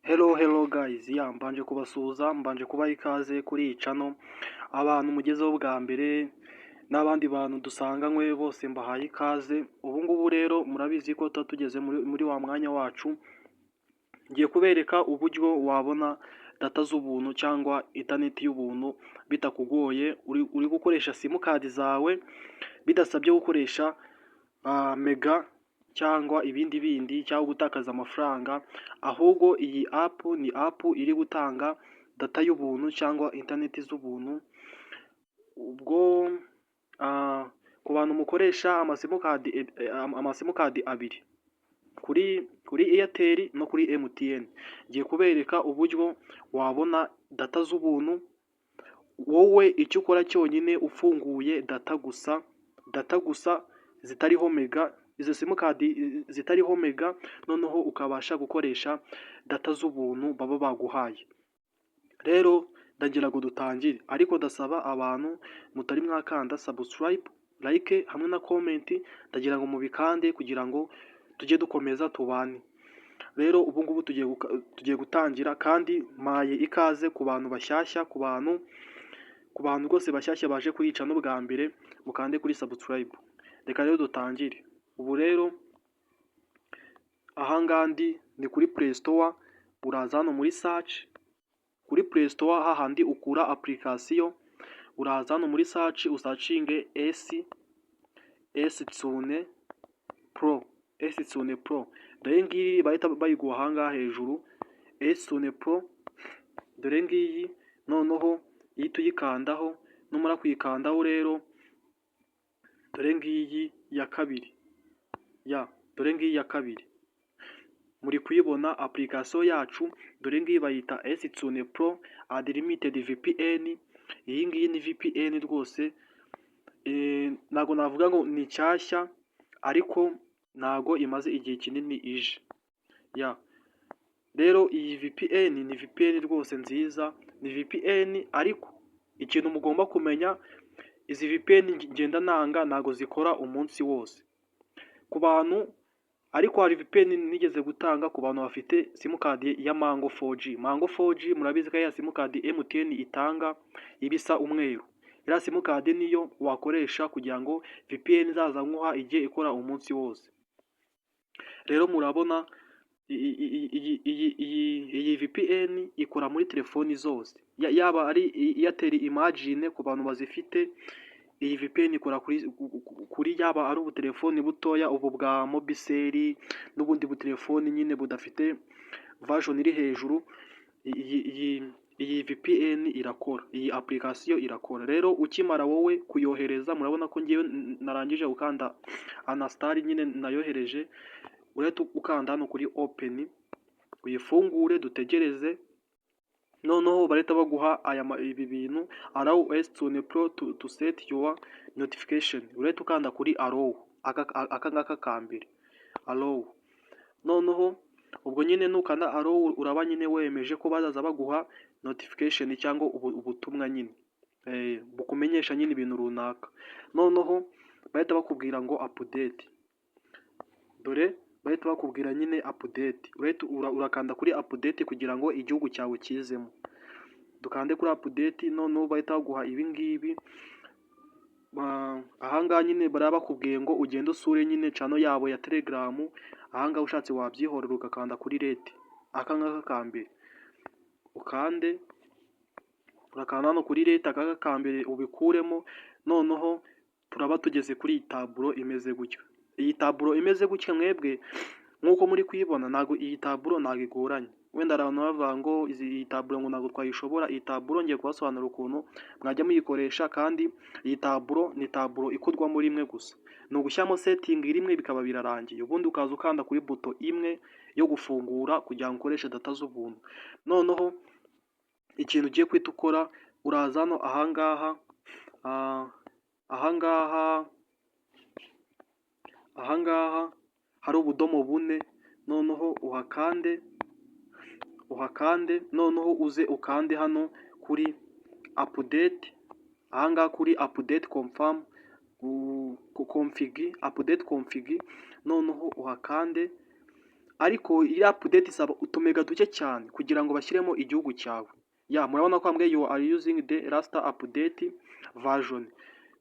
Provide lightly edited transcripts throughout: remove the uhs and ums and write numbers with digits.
Hello, hello guys, ya mbanje kubasuhuza, mbanje kubaha ikaze kuri iyi channel. Abantu mugezeho bwa mbere n'abandi bantu dusanganywe bose, mbahaye ikaze. Ubu ngubu rero murabizi ko tuba tugeze muri wa mwanya wacu. Ngiye kubereka uburyo wabona data z'ubuntu cyangwa internet y'ubuntu bitakugoye, uri gukoresha simukadi zawe, bidasabye gukoresha mega cyangwa ibindi bindi cyangwa gutakaza amafaranga. Ahubwo iyi app ni app iri gutanga data y'ubuntu cyangwa internet z'ubuntu. Ubwo ku bantu mukoresha amasimukadi abiri kuri Airtel no kuri MTN, ngiye kubereka uburyo wabona data z'ubuntu. Wowe icyo ukora cyonyine, ufunguye data gusa, data gusa zitariho mega, izo simukadi zitariho mega, noneho ukabasha gukoresha data z'ubuntu baba baguhaye. Rero ndagira ngo dutangire, ariko ndasaba abantu mutari mwakanda subscribe, like hamwe na comment, ndagira ngo mubikande kugira ngo tujye dukomeza tubane. Rero ubu ngubu tugiye gutangira, kandi mpaye ikaze ku bantu bashyashya, ku bantu rwose bashyashya baje kuyica n'ubwa mbere, mukande kuri subscribe. Reka rero dutangire. Ubu rero ahangaha ndi ni kuri Play Store. Uraza hano muri search kuri Play Store, hahandi ukura application. Uraza hano muri search, usearchinge S Tsune Pro, S Tsune Pro. Dore ngiyi, bahita bayiguha ahangaha hejuru, S Tsune Pro, dore ngiyi. Noneho ihita uyikandaho. Numara kuyikandaho rero, dore ngiyi ya kabiri, ya dore ngiyi ya kabiri, muri kuyibona application yacu. Dore ngiyi, bayita S-Tsune Pro Unlimited VPN. Iyi ngiyi ni VPN rwose. Ntabwo navuga ngo ni nshyashya, ariko ntago imaze igihe kinini ije. Ya rero iyi VPN ni VPN rwose nziza, ni VPN. Ariko ikintu mugomba kumenya, izi VPN ngenda nanga ntago zikora umunsi wose ku bantu. Ariko hari VPN nigeze gutanga ku bantu bafite simukadi ya Mango 4G. Mango 4G murabizi ko ya simukadi MTN itanga iba isa umweru. Iriya simukadi niyo wakoresha kugira ngo VPN izaza nkuha ijye ikora umunsi wose. Rero murabona iyi VPN ikora muri telefoni zose, yaba ari Airtel Imagine ku bantu bazifite. Iyi VPN ikora kuri yaba ari ubutelefoni butoya ubu bwa Mobicel n'ubundi butelefoni nyine budafite version iri hejuru. Iyi VPN irakora, iyi application irakora. Rero ukimara wowe kuyohereza, murabona ko ngewe narangije gukanda uninstall nyine, nayohereje. Urahita ukanda hano kuri open, uyifungure, dutegereze. Noneho barahita baguha aya ibi bintu: "Allow S-Tune Pro to set your notification." Urahita ukanda kuri allow, aka ngaka ka mbere, allow. Noneho ubwo nyine nukanda allow, uraba nyine wemeje ko bazaza baguha notification cyangwa ubutumwa nyine bukumenyesha nyine ibintu runaka. Noneho bahita bakubwira ngo update. Dore bahita bakubwira nyine update. Urahita urakanda kuri update kugira ngo igihugu cyawe kizemo. Dukande kuri update. Noneho bahita baguha ibi ngibi. Ahangaha nyine baraba bakubwiye ngo ugende usure nyine channel yabo ya Telegram. Ahangaha ushatse wabyihorera, ugakanda kuri later, aka ngaka ka mbere. Ukande, urakanda hano kuri later, aka ka mbere, ubikuremo. Noneho turaba tugeze kuri iyi taburo imeze gutya. Iyi taburo imeze gutya, mwebwe nk'uko muri kuyibona, ntabwo iyi taburo ntabwo igoranye. Wenda hari abantu bavuga ngo iyi taburo ngo ntabwo twayishobora. Iyi taburo ngiye kubasobanurira ukuntu mwajya muyikoresha, kandi iyi taburo ni taburo ikorwamo rimwe gusa. Ni ugushyiramo setting rimwe bikaba birarangiye, ubundi ukaza ukanda kuri buto imwe yo gufungura kugira ngo ukoreshe data z'ubuntu. Noneho ikintu ugiye guhita ukora, uraza hano ahangaha hari ubudomo bune. Noneho uhakande, uhakande. Noneho uze ukande hano kuri update, ahangaha kuri update confirm config, update config. Noneho uhakande. Ariko iriya update isaba utumega duke cyane kugira ngo bashyiremo igihugu cyawe. Ya, murabona ko bambwiye "You are using the last update version".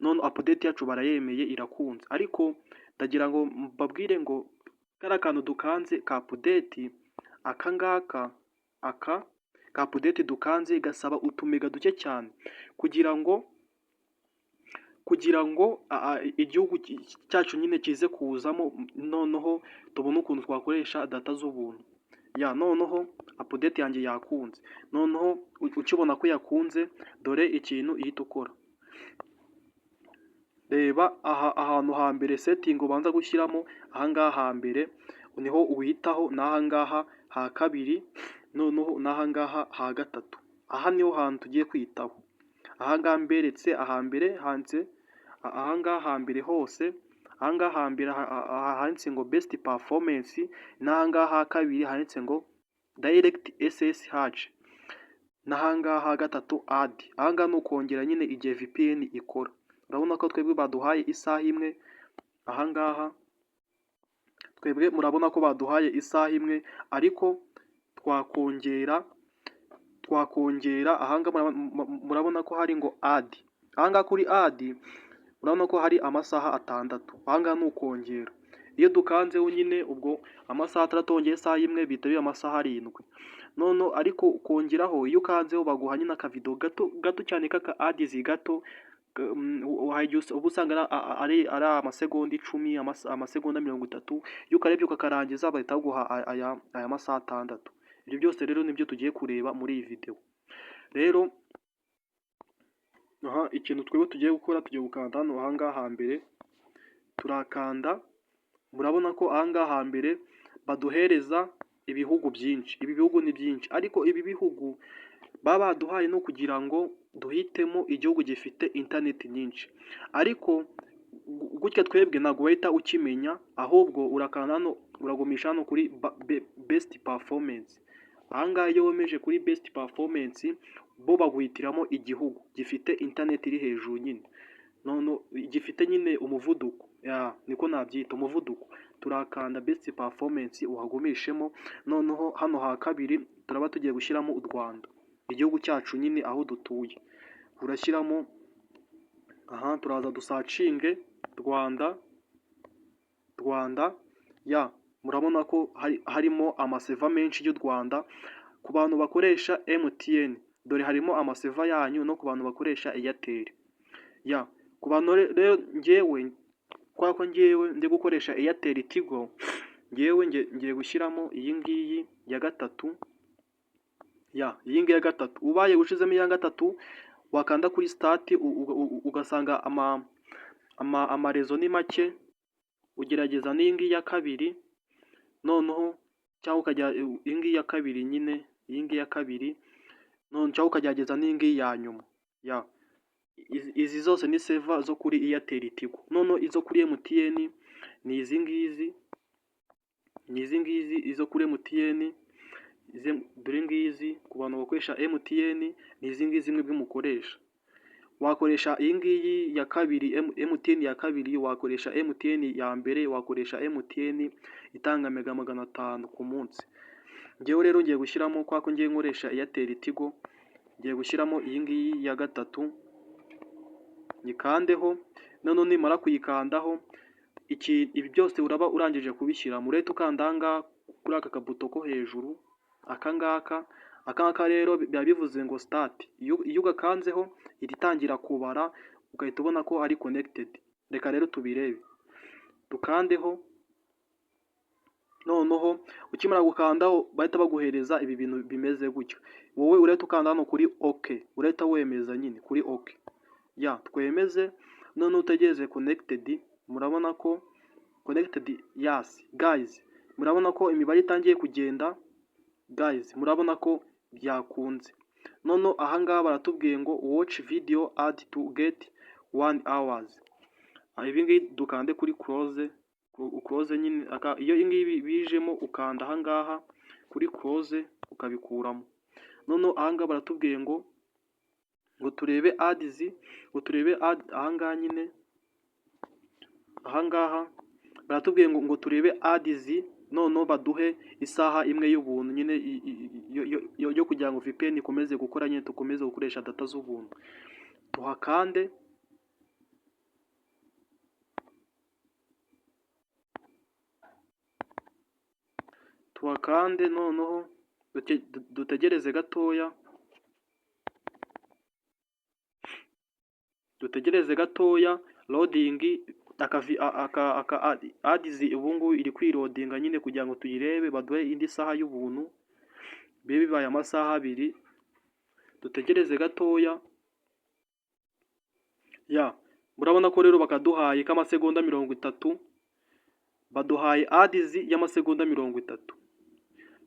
None update yacu barayemeye, irakunze. Ariko ndagira ngo mbabwire ngo kariya kantu dukanze ka update, aka ngaka, aka ka update dukanze gasaba utumega duke cyane kugira ngo igihugu cyacu nyine kize kuzamo, noneho tubone ukuntu twakoresha data z'ubuntu. Ya, noneho update yanjye yakunze. Noneho ukibona ko yakunze, dore ikintu ihita ukora. Reba aha ahantu hambere, setting ubanza gushyiramo ahangaha hambere niho uhitaho, n'ahangaha ha kabiri, noneho n'ahangaha ha gatatu. Aha niho hantu tugiye kwitaho. Ahangaha mberetse ahambere handitse, ahangaha hambere hose, ahangaha hambere handitse ngo "best performance", n'ahangaha ha kabiri handitse ngo "direct SSH", n'ahangaha ha gatatu "add". Ahangaha ni ukongera nyine igihe VPN ikora. Urabona ko twebwe baduhaye isaha imwe. Ahangaha twebwe murabona ko baduhaye isaha imwe, ariko twakongera. Ahangaha murabona ko hari ngo "add". Ahangaha kuri "add" murabona ko hari amasaha 6. Ahangaha ni ukongera. Iyo dukanzeho nyine, ubwo amasaha 6 wongeye isaha imwe bihita biba amasaha 7. None ariko kongeraho, iyo ukanzeho baguha nyine akavido gato gato cyane k'aka ads gato, uba usanga ari amasegonda 10, amasegonda 30. Iyo ukarebye ukakarangiza, bahita baguha aya masaha 6. Ibyo byose rero nibyo tugiye kureba muri iyi video. Rero aha ikintu twebwe tugiye gukora, tugiye gukanda hano ahangaha hambere. Turakanda, murabona ko ahangaha hambere baduhereza ibihugu byinshi. Ibi bihugu ni byinshi, ariko ibi bihugu baba baduhaye no kugira ngo duhitemo igihugu gifite interineti nyinshi. Ariko gutya twebwe ntabwo wahita ukimenya, ahubwo urakanda hano, uragumisha hano kuri "best performance". Ahangaha iyo wemeje kuri "best performance", bo baguhitiramo igihugu gifite interineti iri hejuru nyine, none gifite nyine umuvuduko, niko nabyita, umuvuduko. Turakanda "best performance", uhagumishemo. Noneho hano ha kabiri turaba tugiye gushyiramo u Rwanda, igihugu cyacu nyine aho dutuye. Urashyiramo aha, turaza dusearchinge Rwanda, Rwanda. Ya, murabona ko harimo amaserver menshi y'u Rwanda. Ku bantu bakoresha MTN, dore harimo amaserver yanyu, no ku bantu bakoresha Airtel. Ya, ku bantu rero, ngewe kubera ko ngewe ndi gukoresha Airtel Tigo, ngewe ngiye gushyiramo iyi ngiyi ya gatatu. Ya, iyi ngiyi ya gatatu. Ubaye ushizemo iya gatatu, wakanda kuri "start", ugasanga amaréseau ni make, ugerageza n'iyi ngiyi ya kabiri noneho, cyangwa ukajya iyi ngiyi ya kabiri nyine, iyi ngiyi ya kabiri none, cyangwa ukagerageza n'iyi ngiyi ya nyuma. Ya, izi zose ni server zo kuri Airtel Tigo. Noneho izo kuri MTN ni izi ngizi, ni izi ngizi izo kuri MTN. Dore ngizi ku bantu bakoresha MTN, ni izi ngizi mwebwe mukoresha. Wakoresha iyi ngiyi ya kabiri, MTN ya kabiri, wakoresha MTN ya mbere, wakoresha MTN itanga mega 500 ku munsi. Ngewe rero ngiye gushyiramo, kwa ko ngiye nkoresha Airtel Tigo, ngiye gushyiramo iyi ngiyi ya gatatu, nyikandeho. Noneho nimara kuyikandaho, iki ibi byose uraba urangije kubishyira, urahita ukanda aha ngaha kuri aka kabuto ko hejuru, aka ngaka. Aka ngaka rero biba bivuze ngo "start". Iyo ugakanzeho ihita itangira kubara, ugahita ubona ko ari connected. Reka rero tubirebe, dukandeho. Noneho ukimara gukandaho, bahita baguhereza ibi bintu bimeze gutya. Wowe urahita ukanda hano kuri "OK", urahita wemeza nyine kuri "OK". Ya, twemeze. Noneho utegereze connected. Murabona ko connected. Yes guys, murabona ko imibare itangiye kugenda. Guys, murabona ko byakunze. Noneho ahangaha baratubwiye ngo "watch video ad to get 1 hours". Ibi ngibi dukande kuri "close", close nyine. Iyo ngibi bijemo, ukanda ahangaha kuri "close" ukabikuramo. Noneho ahangaha baratubwiye ngo turebe ads, ngo turebe ad. Ahangaha nyine, ahangaha baratubwiye ngo turebe ads. Noneho baduhe isaha imwe y'ubuntu nyine yo kugira ngo VPN ikomeze gukora nyine, dukomeze gukoresha data z'ubuntu. Tuhakande. Tuhakande, noneho dutegereze gatoya, dutegereze gatoya. Loading aka ads ubu ngubu iri kwiloadinga nyine kugira ngo tuyirebe, baduhe indi saha y'ubuntu, bibe bibaye amasaha 2. Dutegereze gatoya. Ya, murabona ko rero bakaduhaye k'amasegonda 30, baduhaye ads y'amasegonda 30.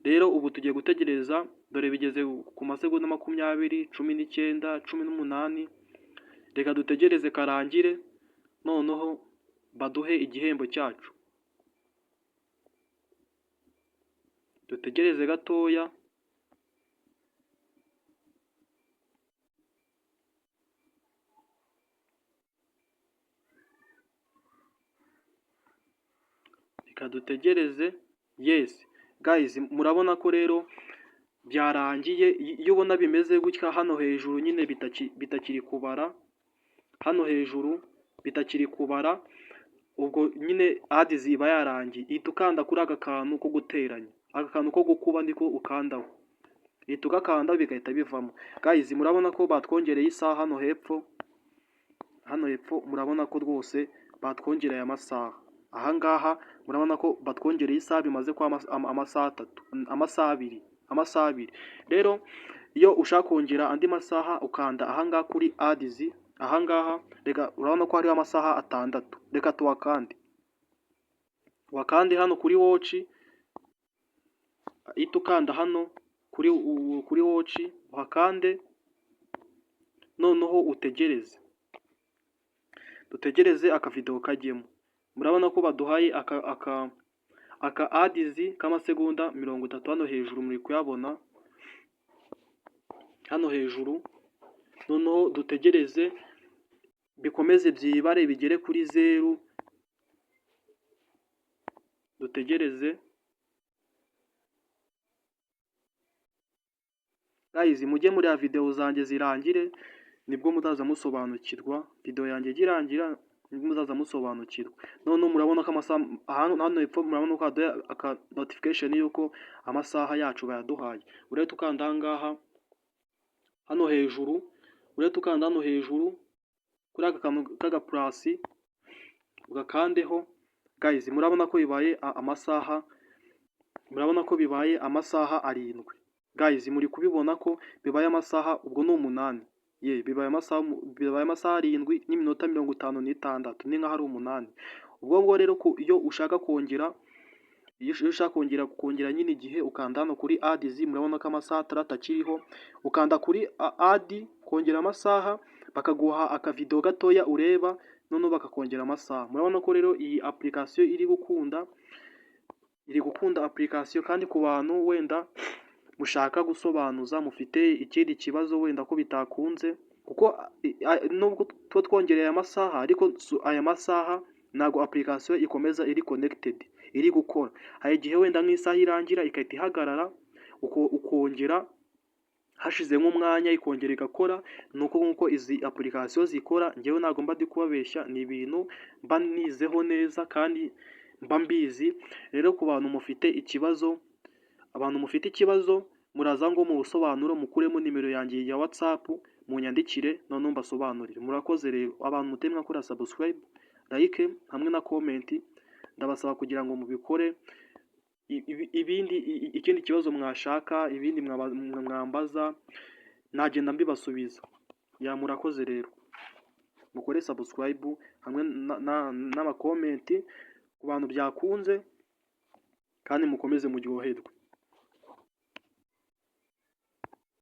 Rero ubu tugiye gutegereza. Dore bigeze ku masegonda 20, 19, 18. Reka dutegereze karangire, noneho baduhe igihembo cyacu. Dutegereze gatoya. Reka dutegereze. Yes guys, murabona ko rero byarangiye. Iyo ubona bimeze gutya hano hejuru nyine bitakiri kubara, hano hejuru bitakiri kubara, ubwo nyine ads iba yarangiye. Ihita ukanda kuri aka kantu ko guteranya, aka kantu ko gukuba niko ukandaho, uhita ugakanda bigahita bivamo. Guys, murabona ko batwongereye isaha hano hepfo. Hano hepfo murabona ko rwose batwongereye amasaha. Ahangaha murabona ko batwongereye isaha, bimaze kuba amasaha 3, amasaha 2, amasaha 2. Rero iyo ushaka kongera andi masaha, ukanda ahangaha kuri ads ahangaha. Reka, urabona ko hariho amasaha 6. Reka tuwakande, wakande hano kuri watch. Ihita ukanda hano kuri watch, uhakande, noneho utegereze. Dutegereze akavideo kajyemo. Murabona ko baduhaye aka ads k'amasegonda 30 hano hejuru, muri kuyabona hano hejuru. Noneho dutegereze bikomeze byibare bigere kuri 0. Dutegereze guys, mujye muri ya video zanjye zirangire, nibwo muzaza musobanukirwa. Video yanjye ijye irangira, nibwo muzaza musobanukirwa. Noneho murabona ko amasaha hano hepfo, murabona ko haduhaye aka notification yuko amasaha yacu bayaduhaye. Urahita ukanda aha ngaha hano hejuru, urahita ukanda hano hejuru kuri aka kantu k'aga plus, ugakandeho. Guys, murabona ko bibaye amasaha, murabona ko bibaye amasaha 7. Guys, muri kubibona ko bibaye amasaha, ubwo ni 8 ye, bibaye amasaha 7 n'iminota 56, ni nkaho ari 8. Ubwo ngubwo rero iyo ushaka kongera nyine igihe, ukanda hano kuri ads. Murabona ko amasaha 6 akiriho. Ukanda kuri add, kongera amasaha, bakaguha akavideo gatoya ureba, noneho bakakongera amasaha. Murabona ko rero iyi application iri gukunda, iri gukunda application. Kandi ku bantu wenda mushaka gusobanuza, mufite ikindi kibazo wenda ko bitakunze, kuko nubwo tuba twongereye amasaha, ariko aya masaha ntabwo application ikomeza iri connected, iri gukora. Hari igihe wenda nk'isaha irangira igahita ihagarara, ukongera hashize nk'umwanya ikongera igakora. Ni uko nguko izi application zikora. Njyewe ntabwo mba ndi kubabeshya, ni ibintu mba nizeho neza kandi mba mbizi. Rero ku bantu mufite ikibazo, abantu mufite ikibazo, muraza ngo mu busobanuro mukuremo nimero yanjye ya WhatsApp, munyandikire, noneho mbasobanurire. Murakoze rero abantu mutari mwakora subscribe, like hamwe na comment, ndabasaba kugira ngo mubikore. Ibindi, ikindi kibazo mwashaka, ibindi mwambaza, nagenda mbibasubiza. Ya, murakoze rero, mukore subscribe hamwe n'ama comment ku bantu byakunze, kandi mukomeze muryoherwe.